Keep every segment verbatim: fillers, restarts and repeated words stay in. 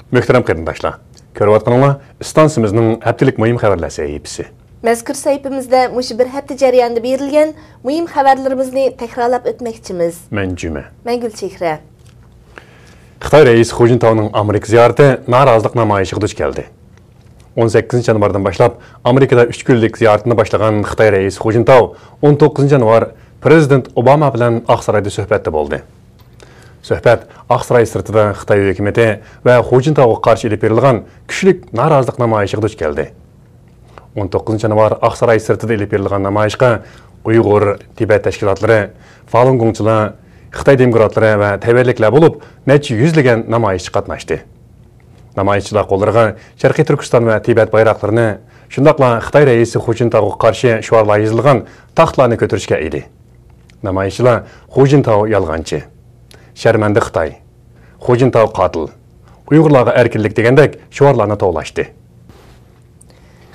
مۆھتەرەم قېرىنداشلار، كۆرۈۋاتقىنىڭلار ئىستانسىمىزنىڭ ھەپتىلىك مۇھىم خەۋەرلەر سەھىپىسى. مەزكۇر سەھىپىمىزدە مۇشۇ بىر ھەپتە جەريانىدا بېرىلگەن مۇھىم خەۋەرلىرىمىزنى تەكرارلاپ ئۆتمەكچىمىز. مەن جۈمە. مەن گۈلچېھرە. خىتاي رەئىسى خۇ جىنتاۋنىڭ ئامېرىكا زىيارىتى نارازىلىق نامايىشىغا دۇچ كەلدى. ئون سەككىزىنچى يانۋاردىن باشلاپ ئامېرىكىدا ئۈچ كۈنلۈك زىيارىتىنى باشلىغان خىتاي رەئىسى خۇ جىنتاۋ ئون توققۇزىنچى يانۋار پىرېزىدېنت ئوباما بىلەن ئاقسارايدا سۆھبەتتە بولدى. سۆھبەت ئاقساراي سىرتىدا خىتاي ھۆكۈمىتى ۋە خۇ جىنتاۋغا قارشى ئېلىپ بېرىلغان كۈچلۈك نارازىلىق نامايىشىغا دۇچ كەلدى. ئون توققۇزىنچى يانۋار ئاقساراي سىرتىدا ئېلىپ بېرىلغان نامايىشقا ئۇيغۇر، تىبەت تەشكىلاتلىرى، فالۇنگوڭچىلار، خىتاي دېموكراتلىرى ۋە تەيۋەنلىكلەر بولۇپ نەچچە يۈزلىگەن نامايىشچى قاتناشتى. نامايىشچىلار قوللىرىغا شەرقىي تۈركىستان ۋە تىبەت بايراقلىرىنى، شۇنداقلا خىتاي رەئىسى خۇ جىنتاۋغا قارشى شوئارلار يېزىلغان تاختىلارنى كۆتۈرۈشكەن ئىدى. نامايىشچىلار خۇ جىنتاۋ يالغانچى، شەرمەندە خىتاي، خۇ جىنتاۋ قاتىل، ئۇيغۇرلارغا ئەركىنلىك دېگەندەك شوئارلارنى توۋلاشتى.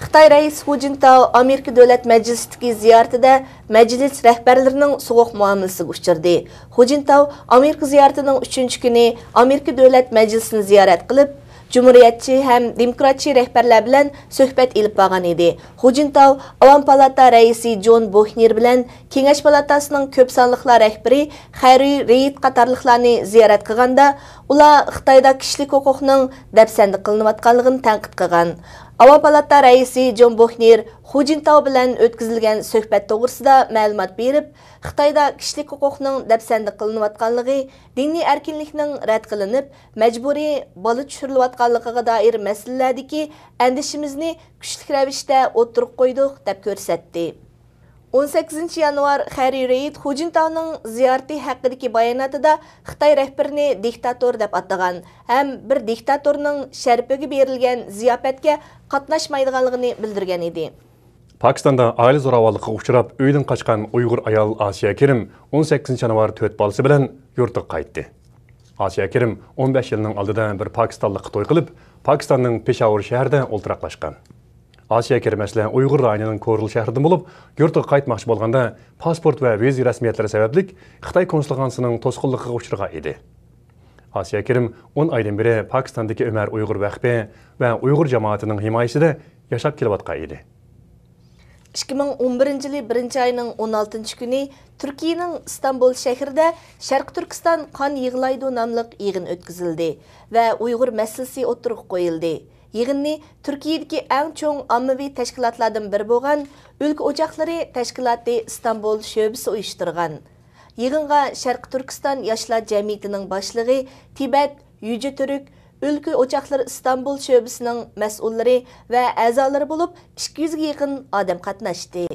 خىتاي رەئىسى خۇ جىنتاۋ ئامېرىكا دۆلەت مەجلىسىدىكى زىيارىتىدە مەجلىس رەھبەرلىرىنىڭ سوغۇق مۇئامىلىسىگە ئۇچرىدى. خۇ جىنتاۋ ئامېرىكا زىيارىتىنىڭ ئۈچىنچى كۈنى ئامېرىكا دۆلەت مەجلىسىنى زىيارەت قىلىپ، جۇمھۇرىيەتچى ھەم دېموكراتچى رەھبەرلەر بىلەن سۆھبەت ئېلىپ بارغان ئىدى. خۇ جىنتاۋ ئاۋام پالاتا رەئىسى جون بوھنېر بىلەن كېڭەش پالاتاسىنىڭ كۆپ سانلىقلار رەھبىرى خەررى رېيد قاتارلىقلارنى زىيارەت قىلغاندا، ئۇلار خىتايدا كىشىلىك ھوقۇقنىڭ دەپسەندە قىلىنىۋاتقانلىقىنى تەنقىد قىلغان. ئاۋام پالاتا رەئىسى جون بوھنېر خۇ جىنتاۋ بىلەن ئۆتكۈزۈلگەن سۆھبەت توغرىسىدا مەلۇمات بېرىپ، خىتايدا كىشىلىك ھوقۇقنىڭ دەپسەندە قىلىنىۋاتقانلىقى، دىنىي ئەركىنلىكنىڭ رەت قىلىنىپ، مەجبۇرىي بالا چۈشۈرۈلۈۋاتقانلىقىغا دائىر مەسىلىلەردىكى ئەندىشىمىزنى كۈچلۈك رەۋىشتە ئوتتۇرىغا قويدۇق، دەپ كۆرسەتتى. ئون سەككىزىنچى يانۋار خەررى رېيد خۇ جىنتاۋنىڭ زىيارىتى ھەققىدىكى باياناتىدا خىتاي رەھبىرىنى دىكتاتور دەپ ئاتىغان ھەم بىر دىكتاتورنىڭ شەرىپىگە بېرىلگەن زىياپەتكە قاتناشمايدىغانلىقىنى بىلدۈرگەن ئىدى. پاكىستاندا ئائىلە زوراۋانلىقىغا ئۇچراپ، ئۆيدىن قاچقان ئۇيغۇر ئايال ئاسىيە كېرىم ئون سەككىزىنچى يانۋار تۆت بالىسى بىلەن يۇرتىغا قايتتى. ئاسىيە كېرىم ئون بەش يىلنىڭ ئالدىدا بىر پاكىستانلىققا توي قىلىپ، پاكىستاننىڭ پېشاۋۇر شەھىرىدە ئولتۇراقلاشقان. ئاسىيە كېرىم ئەسلى ئۇيغۇر رايونىنىڭ كورلا شەھىرىدىن بولۇپ، يۇرتىغا قايتماقچى بولغاندا، پاسپورت ۋە ۋىزا رەسمىيەتلىرى سەۋەبلىك خىتاي كونسۇلخانىسىنىڭ توسقۇنلۇقىغا ئۇچرىغان ئىدى. ئاسىيە كېرىم ئون ئايدىن بېرى پاكىستاندىكى ئۆمەر ئۇيغۇر ۋەقپى ۋە ئۇيغۇر جامائىتىنىڭ ھىمايىسىدە ياشاپ كېلىۋاتقان ئىدى. ئىككى مىڭ ئون بىرىنچى يىلى بىرىنچى ئاينىڭ ئون ئالتىنچى كۈنى تۈركىيەنىڭ ئىستانبۇل شەھىرىدە شەرقىي تۈركىستان قان يىغلايدۇ ناملىق يىغىن ئۆتكۈزۈلدى ۋە ئۇيغۇر مەسىلىسى ئوتتۇرىغا قويۇلدى. يىغىننى تۈركىيەدىكى ئەڭ چوڭ ئاممىۋى تەشكىلاتلاردىن بىرى بولغان ئۆلكە ئوچاقلىرى تەشكىلاتى ئىستانبۇل شۆبىسى ئۇيۇشتۇرغان. يىغىنغا شەرقىي تۈركىستان ياشلار جەمئىيىتىنىڭ باشلىقى، تىبەت، يۈجە تۈرك، ئۆلكە ئوچاقلىرى ئىستانبۇل شۆبىسىنىڭ مەسئۇللىرى ۋە ئەزالىرى بولۇپ ئىككى يۈزگە يېقىن ئادەم قاتناشتى.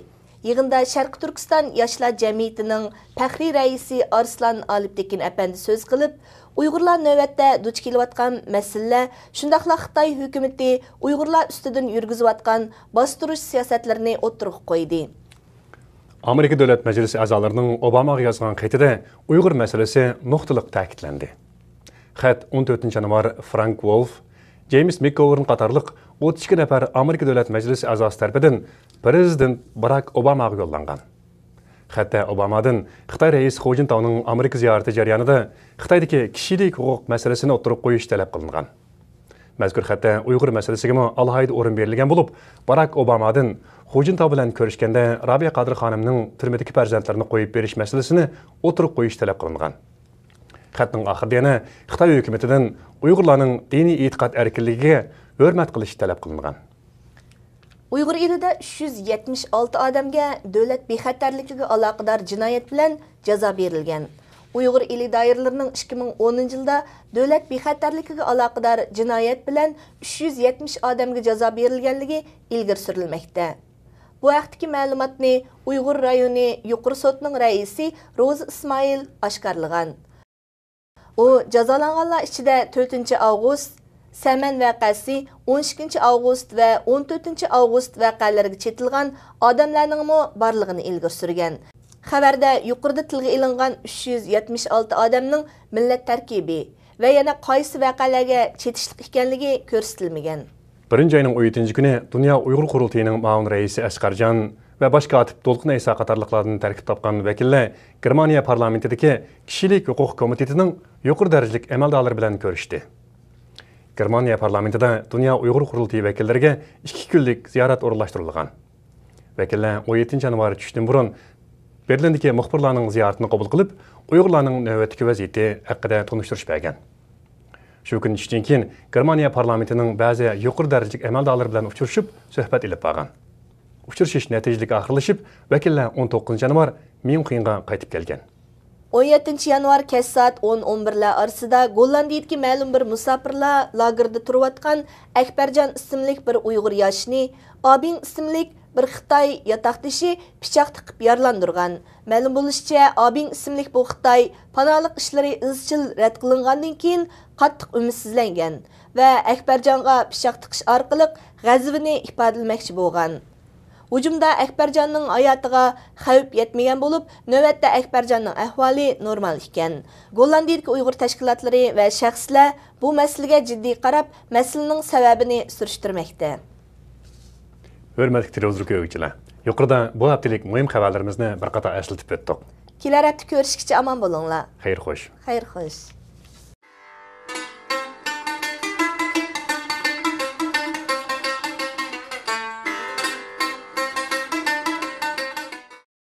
يىغىندا شەرقىي تۈركىستان ياشلار جەمئىيىتىنىڭ پەخرىي رەئىسى ئارسلان ئالپتېكىن ئەپەندى سۆز قىلىپ، ئۇيغۇرلار نۆۋەتتە دۇچ كېلىۋاتقان مەسىلىلەر، شۇنداقلا خىتاي ھۆكۈمىتى ئۇيغۇرلار ئۈستىدىن يۈرگۈزۈۋاتقان باستۇرۇش سىياسەتلىرىنى ئوتتۇرىغا قويدى. ئامېرىكا دۆلەت مەجلىسى ئەزالىرىنىڭ ئوباماغا يازغان خېتىدە ئۇيغۇر مەسىلىسى نۇقتىلىق تەكىتلەندى. خەت ئون تۆتىنچى يانۋار فرانك ۋولف، جېيمىس مىكگوۋېرن قاتارلىق ئوتتۇز ئىككى نەپەر ئامېرىكا دۆلەت مەجلىسى ئەزاسى تەرىپىدىن پىرېزىدېنت باراك ئوباماغا يوللانغان. خەتتە ئوبامادىن خىتاي رەئىسى خۇ جىنتاۋنىڭ ئامېرىكا زىيارىتى جەريانىدا خىتايدىكى كىشىلىك ھوقۇق مەسىلىسىنى ئوتتۇرىغا قويۇش تەلەپ قىلىنغان. مەزكۇر خەتتە ئۇيغۇر مەسىلىسىگىمۇ ئالاھىدە ئورۇن بېرىلگەن بولۇپ، باراك ئوبامادىن خۇ جىنتاۋ بىلەن كۆرۈشكەندە رابىيە قادىر خانىمنىڭ تۈرمىدىكى پەرزەنتلىرىنى قويۇپ بېرىش مەسىلىسىنى ئوتتۇرىغا قويۇش تەلەپ قىلىنغان. خەتنىڭ ئاخىرىدا يەنە خىتاي ھۆكۈمىتىدىن ئۇيغۇرلارنىڭ دىنىي ئېتىقاد ئەركىنلىكىگە ھۆرمەت قىلىش تەلەپ قىلىنغان. ئۇيغۇر ئېلىدە ئۈچ يۈز يەتمىش ئالتە ئادەمگە دۆلەت بىخەتەرلىكىگە ئالاقىدار جىنايەت بىلەن جازا بېرىلگەن. ئۇيغۇر ئېلى دائىرىلىرىنىڭ ئىككى مىڭ ئونىنچى يىلدا دۆلەت بىخەتەرلىكىگە ئالاقىدار جىنايەت بىلەن ئۈچ يۈز يەتمىش ئادەمگە جازا بېرىلگەنلىكى ئىلگىرى سۈرۈلمەكتە. بۇ ھەقتىكى مەلۇماتنى ئۇيغۇر رايونى يۇقىرى سوتىنىڭ رەئىسى روزى ئىسمائىل ئاشكارىلىغان. ئۇ جازالانغانلار ئىچىدە تۆتىنچى ئاۋغۇست، سەمەن ۋەقەسى، ئون ئىككىنچى ئاۋغۇست ۋە ئون تۆتىنچى ئاۋغۇست ۋەقەلىرىگە چېتىلغان ئادەملەرنىڭمۇ بارلىقىنى ئىلگىرى سۈرگەن. خەۋەردە يۇقىرىدا تىلغا ئېلىنغان ئۈچ يۈز يەتمىش ئالتە ئادەمنىڭ مىللەت تەركىبى ۋە يەنە قايسى ۋەقەلەرگە چېتىشلىق ئىكەنلىكى كۆرسىتىلمىگەن. بىرىنچى ئاينىڭ ئون يەتتىنچى كۈنى دۇنيا ئۇيغۇر قۇرۇلتىيىنىڭ مۇئاۋىن رەئىسى ئەسقەرجان ۋە باش كاتىپ دولقۇن ئەيسا قاتارلىقلاردىن تەركىب تاپقان ۋەكىللەر گېرمانىيە پارلامېنتىدىكى كىشىلىك ھوقۇق كومىتېتىنىڭ يۇقىرى دەرىجىلىك ئەمەلدارلىرى بىلەن كۆرۈشتى. گېرمانىيە پارلامېنتىدا دۇنيا ئۇيغۇر قۇرۇلتىيى ۋەكىللىرىگە ئىككى كۈنلۈك زىيارەت ئورۇنلاشتۇرۇلغان. ۋەكىللەر ئون يەتتىنچى يانۋار چۈشتىن بۇرۇن بېرلىندىكى مۇخبىرلارنىڭ زىيارىتىنى قوبۇل قىلىپ، ئۇيغۇرلارنىڭ نۆۋەتتىكى ۋەزىيىتى ھەققىدە تونۇشتۇرۇش بەرگەن. شۇ كۈنى چۈشتىن كېيىن گېرمانىيە پارلامېنتىنىڭ بەزى يۇقىرى دەرىجىلىك ئەمەلدارلىرى بىلەن ئۇچرىشىپ، سۆھبەت ئېلىپ بارغان. ئۇچرىشىش نەتىجىلىك ئاخىرلىشىپ، ۋەكىللەر ئون توققۇزىنچى يانۋار ميۇنخېنغا قايتىپ كەلگەن. ئون يەتتىنچى يانۋار كەچ سائەت ئون، ئون بىرلەر ئارىسىدا گوللاندىيىدىكى مەلۇم بىر مۇساپىرلار لاگېردا تۇرۇۋاتقان ئەكبەرجان ئىسىملىك بىر ئۇيغۇر ياشنى ئابىڭ ئىسىملىك بىر خىتاي ياتاقدىشى پىچاق تىقىپ يارىلاندۇرغان. مەلۇم بولۇشىچە، ئابىڭ ئىسىملىك بۇ خىتاي پاناھلىق ئىشلىرى ئىزچىل رەت قىلىنغاندىن كېيىن قاتتىق ئۈمىدسىزلەنگەن ۋە ئەكبەرجانغا پىچاق تىقىش ئارقىلىق غەزىپىنى ئىپادىلىمەكچى بولغان. ھۇجۇمدا ئەكبەرجاننىڭ ھاياتىغا خەۋپ يەتمىگەن بولۇپ، نۆۋەتتە ئەكبەرجاننىڭ ئەھۋالى نورمال ئىكەن. گوللاندىيىدىكى ئۇيغۇر تەشكىلاتلىرى ۋە شەخسلەر بۇ مەسىلىگە جىددىي قاراپ، مەسىلىنىڭ سەۋەبىنى سۈرۈشتۈرمەكتە. ھۆرمەتلىك تېلېۋىزور كۆرگۈچىلەر، يۇقىرىدا بۇ ھەپتىلىك مۇھىم خەۋەرلىرىمىزنى بىر قاتار ئەسلىتىپ ئۆتتۇق. كېلەر ھەپتە كۆرۈشكىچە ئامان بولۇڭلار. خەير خوش. خەير خوش.